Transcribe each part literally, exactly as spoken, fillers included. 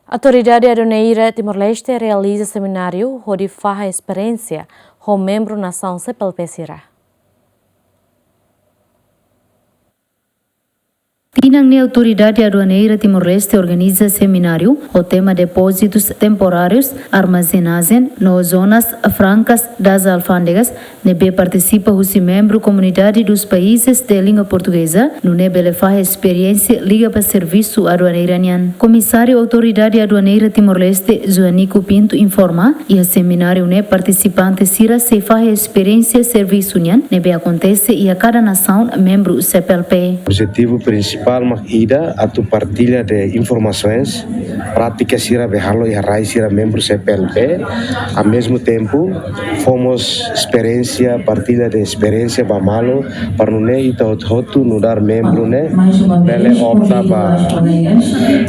Autoridade Aduaneira Timor-Leste realiza semináriu hodi fahe esperiénsia ho membru nasaun C P L P sira. Tinan ne'e Autoridade Aduaneira Timor-Leste organiza semináriu ho tema Depózitus Temporárius, Armazenajen no Zonas Francas das Alfándegas, ne'ebé partisipa husi membru Comunidade dos Países de Língua Portuguesa, nune'e bele fahe esperiénsia liga ba servisu aduaneira nian. Komisáriu Autoridade Aduaneira Timor-Leste, Joanico Pinto, informa, iha semináriu ne'e partisipante sira sei fahe esperiénsia servisu nian ne'ebé akontese iha kada nasaun membru C P L P. Objetivu prinsipál mak ida atu partilla de informasoens, prátika sira be halo iha rai sira membru C P L P. Ao mesmo tempo, fó mós esperiénsia, partilla de esperiénsia ba malu, para nune'e ita hotu-hotu nu'udar membru ne'e bele opta ba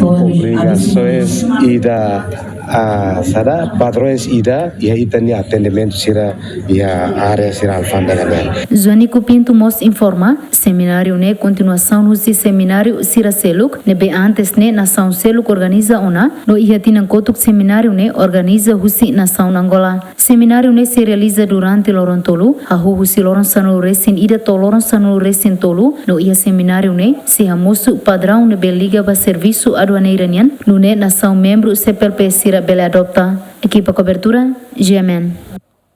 obrigasoens ida, ah, saida, padrões ida iha ita-nia atendimentu sira iha área sira alfándega nian. Joanico Pinto mós informa, semináriu ne'e kontinuasaun husi semináriu sira seluk ne'ebé antes ne'e nasaun seluk organiza ona, no iha tinan kotuk semináriu ne'e organiza husi nasaun Angola. Semináriu ne'e sei realiza durante loron tolu, hahú husi loron sanulu-resin-ida to'o loron sanulu-resin-tolu, no iha semináriu ne'e sei hamosu padraun ne'ebé liga ba servisu aduaneira nian, nune'e nasaun membru C P L P sira bele adopta. Ekipa kobertura, G M N.